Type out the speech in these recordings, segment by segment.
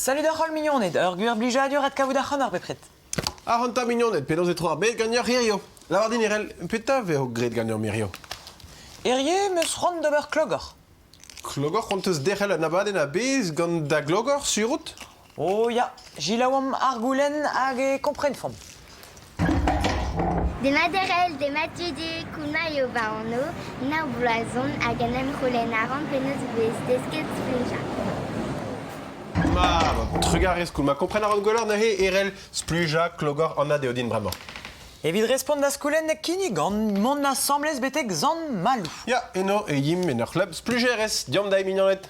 Salud ar holl mignoned, ur gwir blijadur adkavout ac'hanoc'h bepred. Ac'hanta mignoned, penaos e tro ar bed ganeoc'h hirio? Lavar din Erell, petra vezo graet ganeomp hirio? Hirie 'm eus c'hoant d'ober klogor. Klogor c'hoant eus derc'hel un abadenn a-bezh gant da glogor, sur out? Oh ya, selaouomp ar goulenn hag e komprenfomp. Demat Erell, demat Tudi, Koulma eo va anv, nav bloaz on hag en em c'houlenn a ran penaos e vez desket splujañ. Ma, trugarez Koulma, kompren a ran gwelloc'h neuze Erell, splujañ, klogor, anat eo din bremañ. Evit respont d'az koulenn e kinnigan mont asambles betek Sant-Maloù. Ya, eno e yimp en ur c'hlub splujerez. Deomp da mignoned.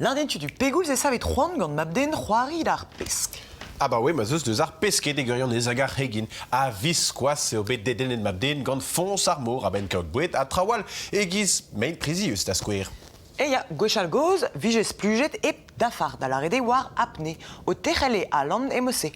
Lâret tu pegoulz e savet c'hoant gant mab-den c'hoari d'ar pesk. Abaoe ma 'z eus deus ar pesked e gwirionez hag ar c'hegin. A-viskoazh eo bet dedennet mab-den gant foñs ar mor a-benn kaout boued ha traoù all e-giz mein prizius da skouer. E ya, gwechall-gozh 'vije splujet hep dafar da lâret eo war apne, o tec'hel e alan emose.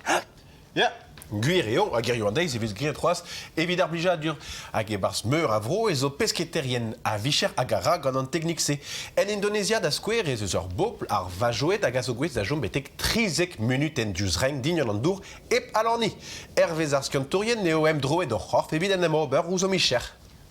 Ya, gwir eo, hag hiziv an deiz e vez graet c'hoazh evit ar blijadur. Hag e-barzh meur a vro ez zo pesketerien a-vicher hag a ra gant an teknik-se. En Indonezia, da skouer, ez eus ur bobl, ar Vajoed, hag a zo gouest da chom betek 13 munutenn diouzh renk dignon an dour hep alaniñ. Hervez ar skiantourien eo emdroet o c'horf evit en em ober ouzh o micher.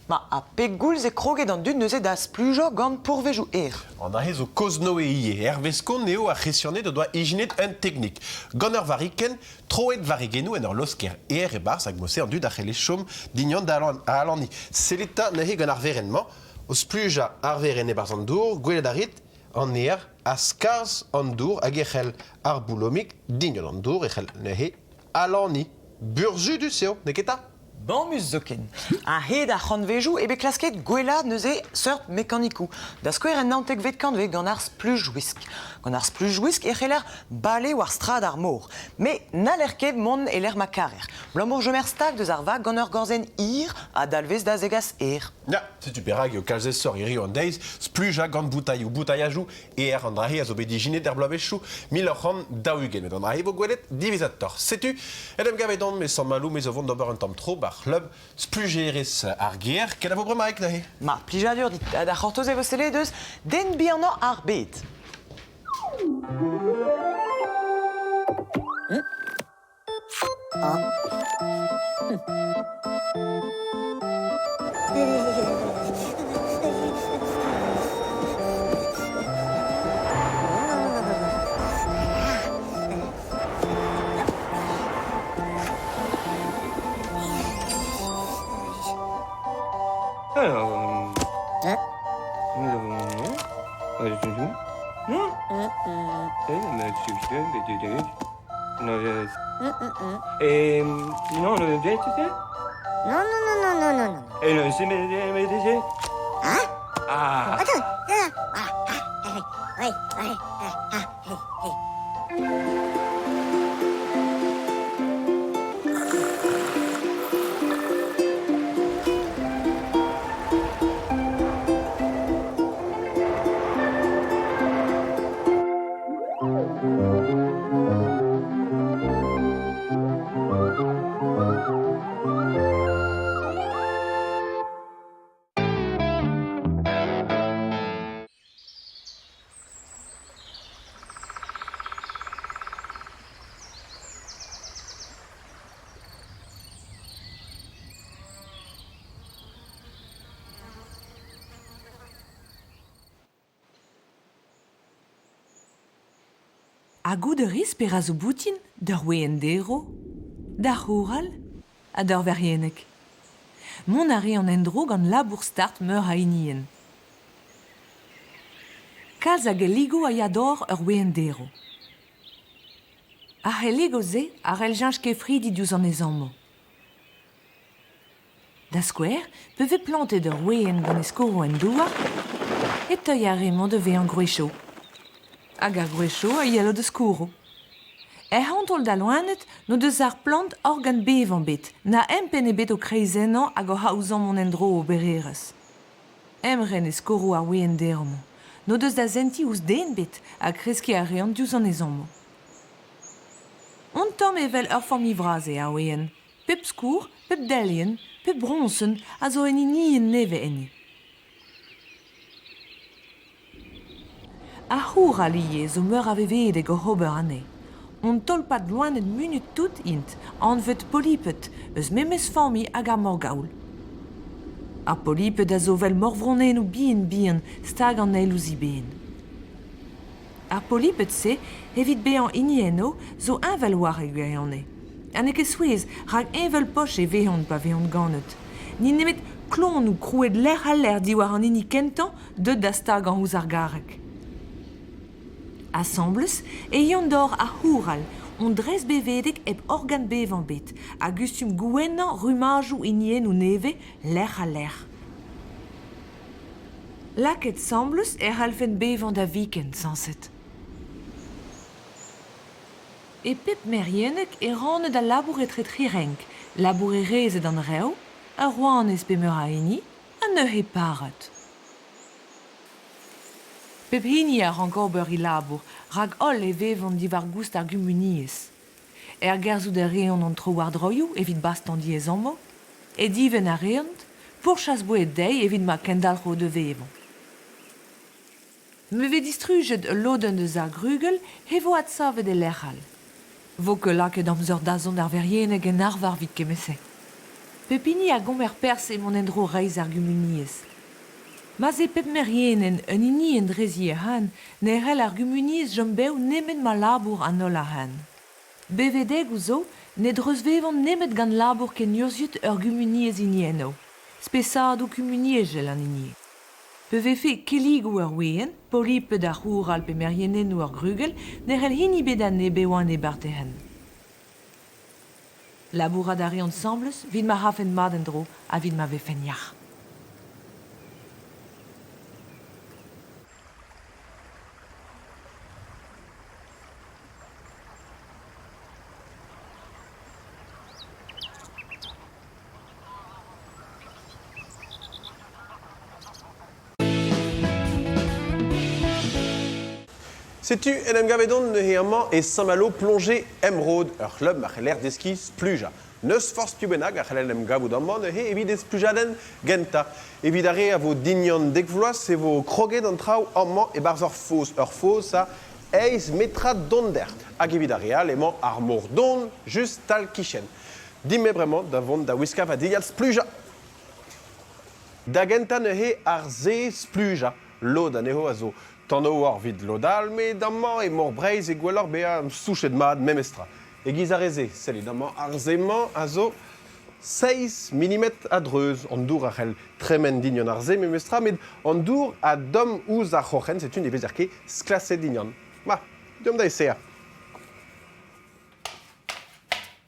Ma, ha pegoulz e kroget an dud neuze da splujañ gant pourvezioù aer? An aze zo kozh-Noe ivez. Hervez kont eo ar C'hresianed o doa ijinet un teknik. Gant ur varrikenn, troet varrigennoù en ur losker aer e-barzh hag mod-se an dud a c'helle chom dignon da alaniñ. Sellit 'ta neuze gant ar werenn-mañ. O splujañ ar werenn e-barzh an dour, gwelet a rit an aer a skarzh an dour hag e c'hell ar boulomig dignon an dour e c'hell neuze alaniñ. Burzhudus eo, n'eo ket 'ta? Bamus zoken. A-hed ar c'hantvejoù eo bet klasket gwellaat neuze seurt mekanikoù. Da skouer en naontekvet kantved gant ar spluj-wisk. Gant ar spluj-wisk e c'heller bale war strad ar mor. Met n'haller ket mont e-lec'h ma karer. Abalamour chomer stag deus ar vag gant ur gorzenn hir a dalvez da zegas aer. Ya, setu perak eo kalz aesoc'h hiriv an deiz splujañ gant boutailhoù, boutailhajoù Er an dra-se a zo bet ijinet er bloavezhioù 1940 met an dra-se vo gwelet diwezhatoc'h. Setu, en em gavet on e Sant-Maloù me zo vont d'ober un tamm tro 'bar c'hlub splujerezh ar gêr. Kenavo bremaik neuze. Ma, plijadur dit. Da c'hortoz e vo sellet eus den bihanañ ar bed. Et sinon, le tu sais Non, non, non, non, non, non, non. Et le CMDG Hein Ah Attends, ah, ah, ah, oui, oui, ah, ah, oui, oui. Ha goût a ris perak zo boutin d'ur weenn-derv, d'ar c'houral ha d'ur verienneg. Mont a reont en-dro gant labour start meur a hinienn. Kalz a gelligoù a ya d'ober ur weenn-derv. Ar c'helligoù-se a c'hell cheñch kefridi diouzh an ezhommoù. Da skouer, pa vez plantet ur wezenn gant e skourroù en douar e teuy ar re-mañ da vezañ gwrezhioù. Hag ar gwrezioù a yelo da skourroù. Er c'hontrol da loened n'o deus ar plant organ bevañ bet, na empenn ebet o kreizennañ hag oc'h aozañ mont en-dro o obererezh. Emren e skoroù ar we'enn derv-mañ. N'o deus da sentiñ ouzh den ebet ha kreskiñ a reont diouzh an ezhommoù. Un tamm evel ur familh vras eo ar we'enn. Pep skourr, pep delienn, pep broñsenn a zo un hinienn nevez enni. Ar c'houral ivez zo meur a vevedeg oc'h ober anezhe. Un tolpad loened munut-tout int, anvet poliped, eus memes familh hag ar morgaoul. Ar poliped a zo 'vel morvronnennoù bihan-bihan stag an eil ouzh eben. Ar poliped-se, evit bezañ hiniennoù, zo heñvel war e gwirionez. Ha n'eo ket souezh, rak heñvel-poch e vezont pa vezont ganet. N'int nemet klonoù krouet lerc'h-ha-lerc'h diwar an hini kentañ deuet da stagañ ouzh ar garreg. Asambles e yeont d'or ar c'houral, on dreistbevedek hep organ bevañ bet, a gustum gouennañ rummajoù hiniennoù nevez lerc'h-ha-lerc'h. Lakaet 'sambles e c'hallfent bevañ da viken, sañset. E pep merieneg e rannet al labour etre tri renk, labourerezed an rev, ur rouanez pe meur a hini, ha neuze pared. Pep hini a rank ober e labour, rak holl e vevont diwar-goust ar gumuniezh. Ergerzhout a reont an trowardroioù evit bastañ diezhommoù, e divenn a reont, pourchas boued dezhi evit ma kendalc'ho da vevañ. Ma vez distrujet ul lodenn eus ar grugell e vo adsavet e lec'h all. Vo ket lakaet amzer dazont ar verieneg en arvar evit kement-se. Pep hini a gomer perzh e mont en-dro reizh ar gumuniezh. Ma'z eo pep merienenn un hinienn drezi e-unan ne c'hell ar gumuniezh chom bev nemet ma labour an holl a-ren. Bevedegoù zo ne dreuzvevont nemet gant labour kenurzhiet ur gumuniezh hiniennoù, spesadoù kumuniezhel an hini eo. Pe vefe kelligoù ur we'enn, poliped ar c'houral pe merienennoù ur grugell, ne c'hell hini ebet anezhe bevañ en e barterenn. Labourat a reont 'sambles evit ma rafent mat en-dro ha evit ma vefent yac'h. Setu en em gavet on neuze amañ e Saint-Malo Plongée Emeraude, ur c'hlub ma c'heller deskiñ splujañ. N'eus forzh piv bennak a c'hell en em gavout amañ neuze evit e splujadenn gentañ. Evit ar re a vo dignan dek vloaz e vo kroget an traoù amañ e-barzh ur foz. Ur foz a eizh metrad donder. Hag evit ar re all emañ ar mor don just tal-kichen. Din-me bremañ da vont da wiskañ va dilhad splujañ. Da gentañ neuze ar se splujañ. Lod anezho a zo tanav evit lod all, met amañ e Mor Breizh eo gwelloc'h bezañ souchet mat memestra. E-giz ar re-se, sellit amañ, ar se-mañ a zo seizh milimetr a-dreuz. An dour a c'hell tremen dignon ar se memestra, met an dour a domm ouzh ar c'hroc'hen, setu ne vezer ket sklaset dignon. Ma, deomp da esaeañ.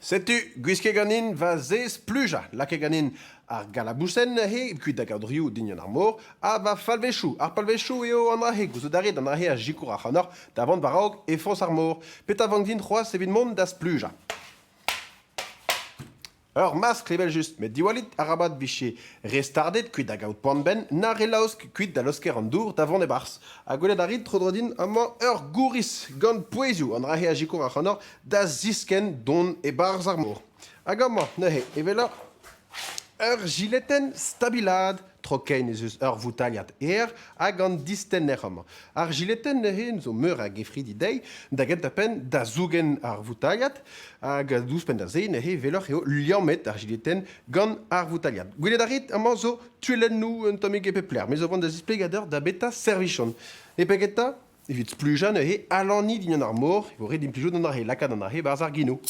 Setu, gwisket ganin va zez-splujañ. Lakaet ganin ar galabousenn neuze, kuit da gaout riv din ar mor, ha va falvezhioù. Ar palvezhioù eo an dra-se, gouzout a rit, an dra-se a sikour ac'hanoc'h da vont war-raok e foñs ar mor. Petra vank din c'hoazh evit mont da splujañ? Ur maskl evel-just, met diwallit arabat 'vije re stardet kuit da gaout poan-benn na re laosk kuit da laosker an dour da vont e-barzh. Ha gwelet a rit tro-dro din amañ ur gouriz gant pouezioù, an dra-se a sikour ac'hanoc'h da ziskenn don e-barzh ar mor. Hag amañ neuze evel ur jiletenn stabilaat Trokein ez eus ur voutailhad aer hag an distenner amañ. Ar jiletenn neuze zo meur a gefridi dezhi, da gentañ-penn da zougen ar voutailhad, hag ouzhpenn da se neuze welloc'h eo liammet ar jiletenn gant ar voutailhad. Gwelet a rit amañ zo tuellennoù un tammig e pep lec'h. Me zo vont da zisplegañ deoc'h da beta servijont. E pegeta, evit splujañ neuze alaniñ dindan ar mor, e vo ret implijout an dra-se, lakaat an dra-se 'barzh ar genoù.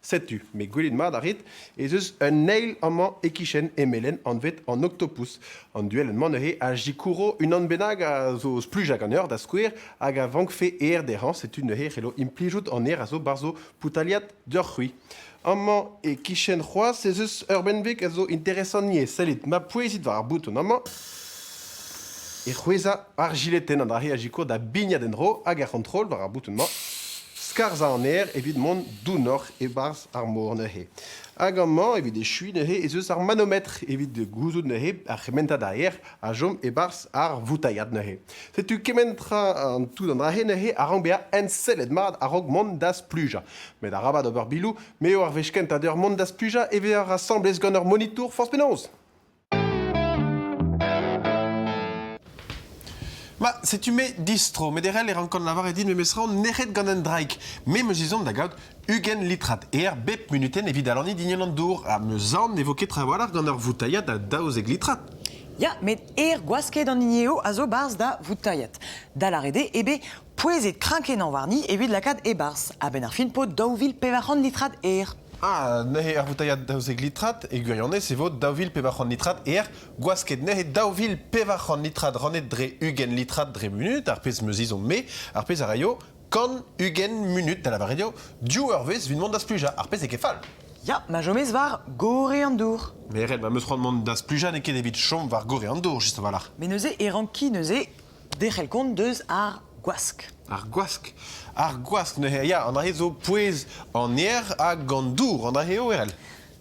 Setu, met gwelit mat a rit ez eus un eil amañ e-kichen emelen anvet an oktopous. An duellenn-mañ neuze a sikouro unan bennak a zo splujañ ganeoc'h da skouer hag a vankfe aer dezhañ. Setu neuze e c'hello implijout an aer a zo 'barzh ho poutaliad deoc'h-c'hwi. Amañ e-kichen c'hoazh ez eus ur benveg a zo interesant ivez. Sellit, ma pouezit war ar bouton amañ. e c'hwezhañ ar jiletenn an dra-se a sikour da bignat en-dro hag er c'hontrol war ar bouton-mañ skarzhañ an aer evit mont dounoc'h e-barzh ar mor neuze. Hag amañ evit echuiñ neuze ez eus ar manometr evit gouzout neuze ar c'hementad a aer a chom e-barzh ar voutailhad neuze. Setu kement tra an tout an dra-se neuze a rank bezañ ensellet mat a-raok mont da splujañ. Met arabat ober biloù, m'eo ar wech kentañ deoc'h mont da splujañ e vezer asambles gant ur monitour forzh penaos. Ma, setu me distro, met erell e rankan lavaret din memestra on nec'het gant un draig. Me 'm eus ezhomm da gaout 20 litrad aer bep munutenn evit alaniñ dindan an dour ha 'm eus aon ne vo ket trawalc'h gant ur voutailhad a 12 litrad. Ya, met aer gwasket an hini eo a zo 'barzh da voutailhad. Da lâret eo eo bet pouezet kreñv-kenañ warni evit lakaat e-barzh. A-benn ar fin 'po 2400 litrad aer. Ah, neuze ur voutailhad 12 litrad, e gwirionez e vo 2400 litrad aer gwasket. Neuze 2400 litrad rannet dre 20 litrad dre munut, ar pezh 'm eus ezhomm-me, ar pezh a raio 120 munut, da lavaret eo div eurvezh evit mont da splujañ, ar pezh n'eo ket fall. Ya, ma chomez war gorre an dour. Mais ret, ma 'm eus c'hoant mont da splujañ n'eo ket evit chom war gorre an dour, just a-walc'h. Met neuze e ranki neuze derc'hel kont deus ar gwask. Ar gwask. Ar gwask neuze, ya, an dra-se zo pouez an aer hag an dour, an dra-se eo, Erell?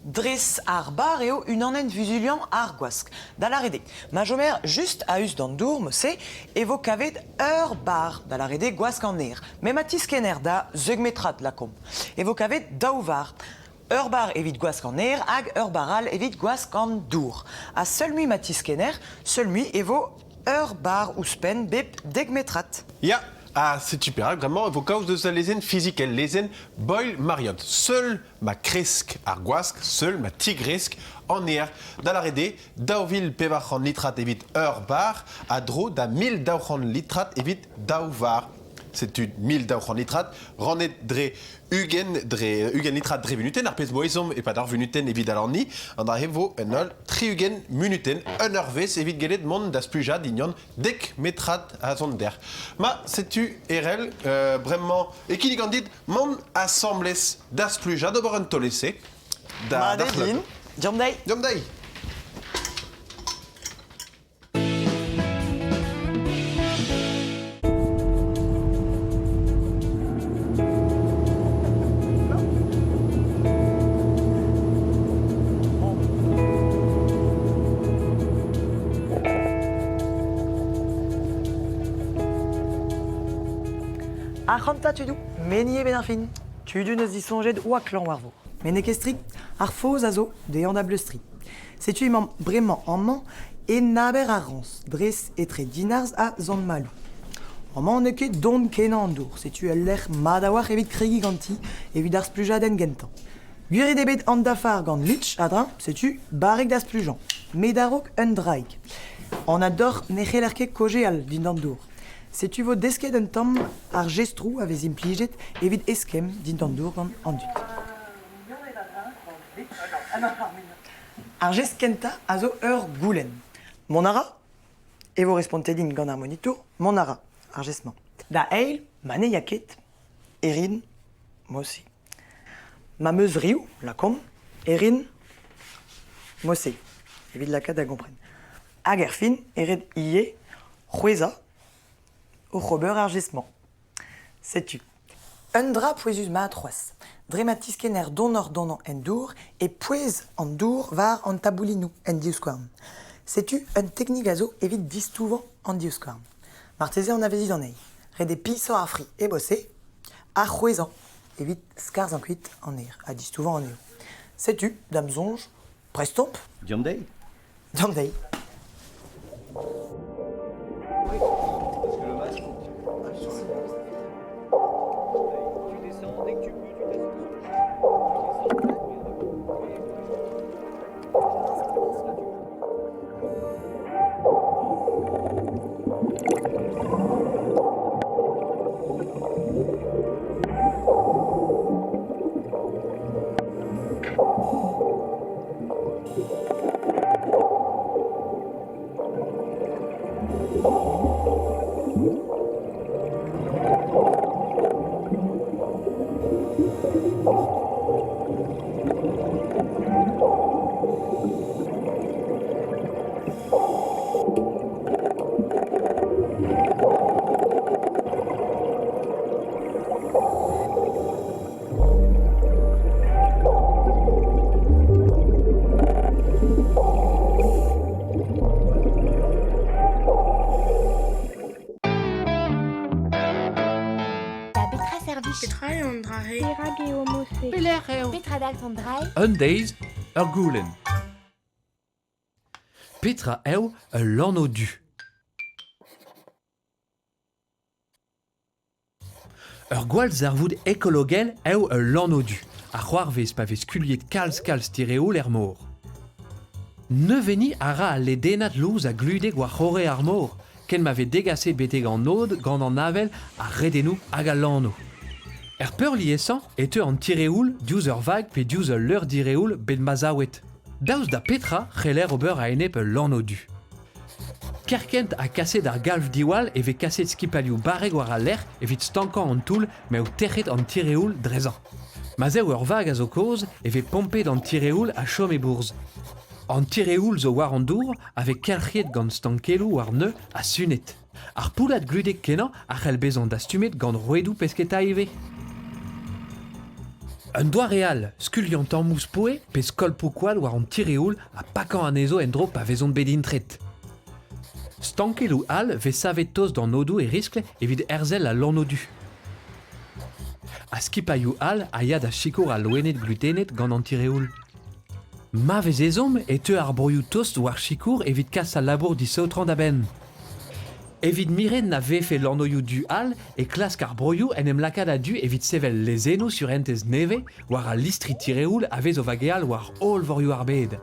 Dres ar bar eo unanenn vuzuliañ ar gwask. Da lâret eo, ma chomer just a-us d'an dour mod-se e vo kavet ur bar, da lâret eo gwask an aer. Met ma tiskenner da zeugmetrad lakaomp, e vo kavet daou var. Ur bar evit gwask an aer hag ur bar all evit gwask an dour. Ha seul mui ma tiskenner, seul mui e vo ur bar ouzhpenn bep dek metrad. Ya, ha setu perak bremañ e vo kaoz deus al lezenn fizikel, lezenn Boyle-Mariotte. Seul ma kresk ar gwask, seul ma tigresk an aer. Da lâret eo, 2400 litrad evit ur bar a dro da 1200 litrad evit daou var. Setu 1200 litrad rannet dre 20 dre 20 litrad dre vunutenn, ar pezh 'mo ezhomm e-pad ar vunutenn evit alaniñ. An dra-se 'vo un holl 60 munutenn, un eurvezh evit gellet mont da splujañ dindan dek metrad a zonder. Ma, setu Erell, bremañ e kinnigan dit mont asambles da splujañ d'ober un taol-ese da, Mat da eo c'hlub. din. Deomp dezhi. Deomp dezhi. Ac'hanta tudoù, meni eo bet ar fin. Tudu n'eus disoñjet oa klañv war vor. Met n'eo ket strikt, ar foz a zo dezhañ da bleustriñ. Setu emañ bremañ amañ en aber ar Rañs, dres etre Dinarzh ha Sant-Maloù. Amañ n'eo ket don-kenañ an dour, setu ul lec'h mat a-walc'h evit kregiñ ganti evit ar splujadenn gentañ. Gwiriet eo bet an dafar gant Mitch a-dreñv, setu barrek da splujañ. Met a-raok un draig. Anat deoc'h ne c'heller ket kaozeal dindan dour. Setu 'vo desket un tamm ar jestroù a vez implijet evit eskemm dindan dour gant an dud. Ar gest kentañ a zo ur goulenn. Mont a ra? E vo respontet din gant ar monitour, mont a ra, ar gest-mañ. Da eil, ma ne ya ket, e rin, moi aussi. Ma 'm eus riv, lakaomp, e rin, moi aussi, evit lakaat da gompren. Hag erfin, e ret ivez c'hwezhañ oc'h ober ar gest-mañ. Setu. Un dra pouezus-mat c'hoazh. Dre ma tiskenner donoc'h-donañ en dour e pouez an dour war an taboulinoù en divskouarn. Setu un teknik a zo evit distouvañ an divskouarn. Marteze anavezit anezhi. Ret eo pisañ ar fri e bose ha c'hwezhañ evit skarzhañ kuit an aer ha distouvañ anezho. Setu, da'm soñj, prest omp. Deomp dezhi. Deomp dezhi. dalv an dra-se? Un deiz, ur goulenn. Petra eo ul lanv du? Ur gwallzarvoud ekologel eo ul lanv du, a c'hoarvez pa vez skuilhet kalz-kalz tireoul er mor. Neuvenniñ a ra al ledennad lous ha gludek war-c'horre ar mor, ken ma vez degaset betek an aod gant an avel, ar redennoù hag al lanv. Er peurliesañ e teu an tireoul diouzh ur vag pe diouzh ul leur direoul bet mazaouet. Daoust da petra c'heller ober a-enep ul lanv du? Kerkent ha kaset ar galv diwall e vez kaset skipailhoù barrek war al lec'h evit stankañ an toull m'eo tec'het an tireoul drezañ. Ma'z eo ur vag a zo kaoz e vez pompet an tireoul a chom e-bourzh. An tireoul zo war an dour a vez kelc'hiet gant stankelloù war neuñv ha sunet. Ar poullad gludek-kenañ a c'hell bezañ dastumet gant rouedoù pesketa ivez. Un doare all, skuilhañ tammoù spoue pe skolpoù koad war an tireoul ha pakañ anezho en-dro pa vezont bet intret. Stankelloù all vez savet tost d'an aodoù e riskl evit herzel al lanv du. Ha skipailhoù all a ya da sikour al loened glutenet gant an tireoul. Ma vez ezhomm e teu ar broioù tost war sikour evit kas al labour disaotrañ da benn. Evit miret na vefe lannoioù du all e klask ar broioù en em lakaat a-du evit sevel lezennoù surentez nevez war al listri tireoul a vez o vageal war holl vorioù ar bed.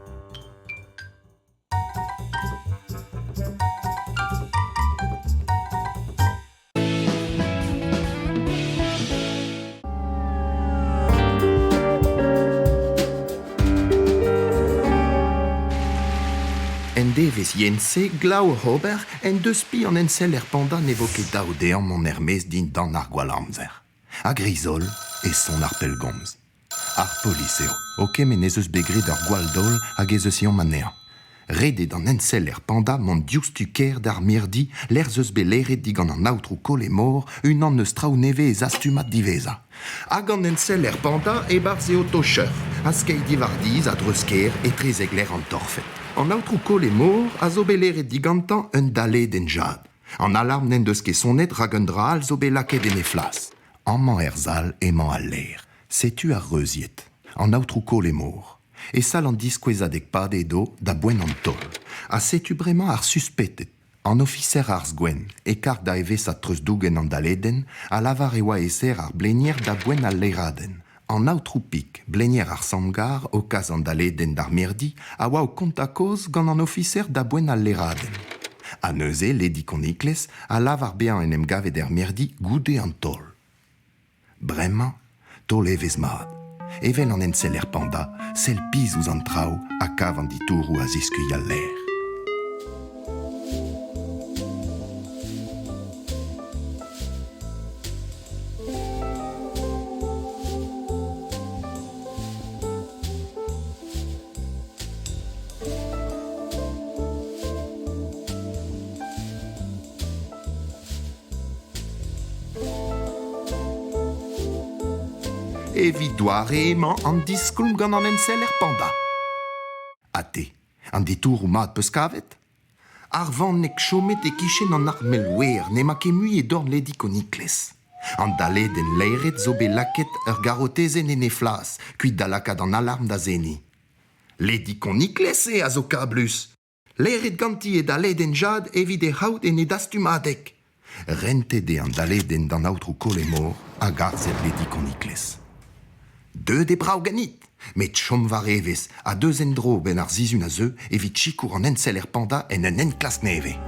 En devezh yen-se, glav oc'h ober, en deus spi an enseller panda ne vo ket dav dezhañ mont er-maez dindan ar gwall-amzer. A-greiz-holl e son ar pellgomz. Ar polis eo, o kemenn ez eus bet graet ur gwall-daol hag ez eus ezhomm anezhañ. Ret eo d'an enseller panda mont diouzhtu kêr d'ar mirdi lec'h 'z eus bet laeret digant an aotrou Kolemor unan eus traoù nevez e zastumad diwezhañ. Hag an enseller panda e-barzh e oto-cheuc'h ha skeiñ diwar-dizh a-dreuz kêr etrezek lec'h an torfed. An aotrou Kolemor a zo bet laeret digantañ un daledenn jad. An alarm n'en deus ket sonet rak un dra all zo bet lakaet en he flas. Amañ er sal emañ al laer. Setu ar reuzied. An aotrou Kolemor. E sal an diskouezadeg pad edo da boent an taol. Ha setu bremañ ar suspeted. An ofiser Arz-Gwenn, e karg da evezhaat treuzdougen an daledenn, a lavar e oa e-ser ar blenier da boent al laeradenn. An aotrou Pig, blenier ar sammgarr o kas an daledenn d'ar mirdi, a oa o kontañ kaoz gant an ofiser da boent al laeradenn. Ha neuze Lady Konikles a lavar bezañ en em gavet er mirdi goude an taol. Bremañ, taol evezh mat. Evel an enseller panda, sell pizh ouzh an traoù ha kav an ditouroù a ziskuilh al lec'h. Evit doare emañ an diskoulm gant an enseller panda. Ha te, an ditouroù mat 'peus kavet? Ar vanneg chomet e-kichen an armel-wer n'emañ ket mui e dorn Lady Konikles. An daledenn laeret zo bet lakaet ur garotezenn en he flas, kuit da lakaat an alarm da seniñ. Lady Konikles eo a zo kablus. Laeret ganti e daledenn jad evit he c'haout en he dastumadeg. Rentet eo an daledenn d'an aotrou Kolemor hag arzet Lady Konikles. Deuet eo brav ganit, met chom war evezh ha deus en-dro 'benn ar sizhun a zeu evit sikour an enseller panda en un enklask nevez.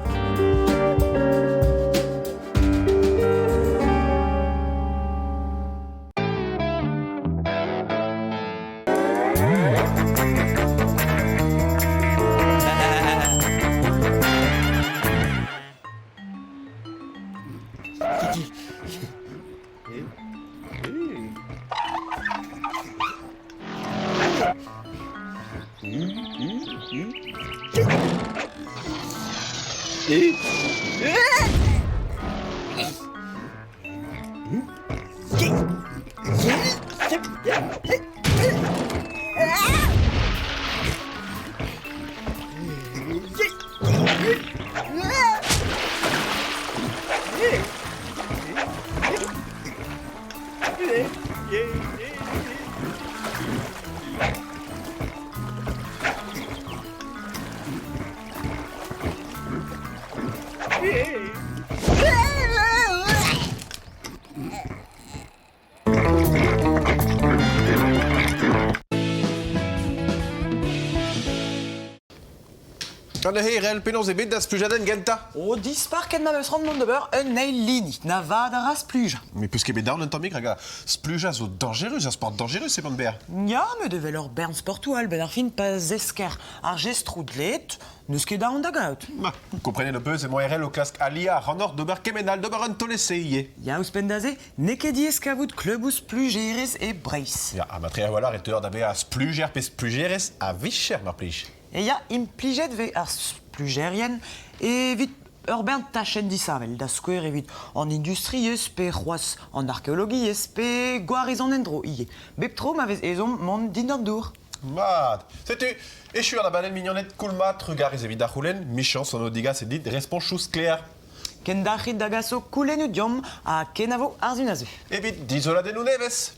Gant herel, penaos eo bet da splujadenn gentañ? O dispar ken ma 'meus c'hoant mont d'ober un eil lini, na vad a ra splujañ. Met peus ket bet aon un tammig rak ar splujañ zo dañjerus, ur sport dañjerus emañ bezañ. Ya, met evel ur bern sportoù all, 'benn ar fin pa zesker ar jestroù dleet, n'eus ket aon da gaout. Ma, komprenet ho peus emañ RL o klask aliañ ac'hanoc'h d'ober kement all d'ober un taol-ese ivez. Ya, ouzhpenn da se, n'eo ket diaes kavout kluboù splujerez e Breizh. Ya, ha matre a-walc'h e teuer da vezañ splujer pe splujerez a-vicher, mar plij. E ya, implijet 'vez ar splujerien evit ur bern tachenn disheñvel, da skouer evit an industriezh pe c'hoazh an arkeologiezh pe gwarez an endro ivez. Bep tro ma vez ezhomm mont dindan dour. Mat. Setu, echu an abadenn mignoned Koulma, trugarez evit da c'houlenn, michañs on o degaset dit responchoù sklaer. Kendalc'hit da gas ho koulennoù deomp ha kenavo ar sun a-zu. Evit dizoladennoù nevez.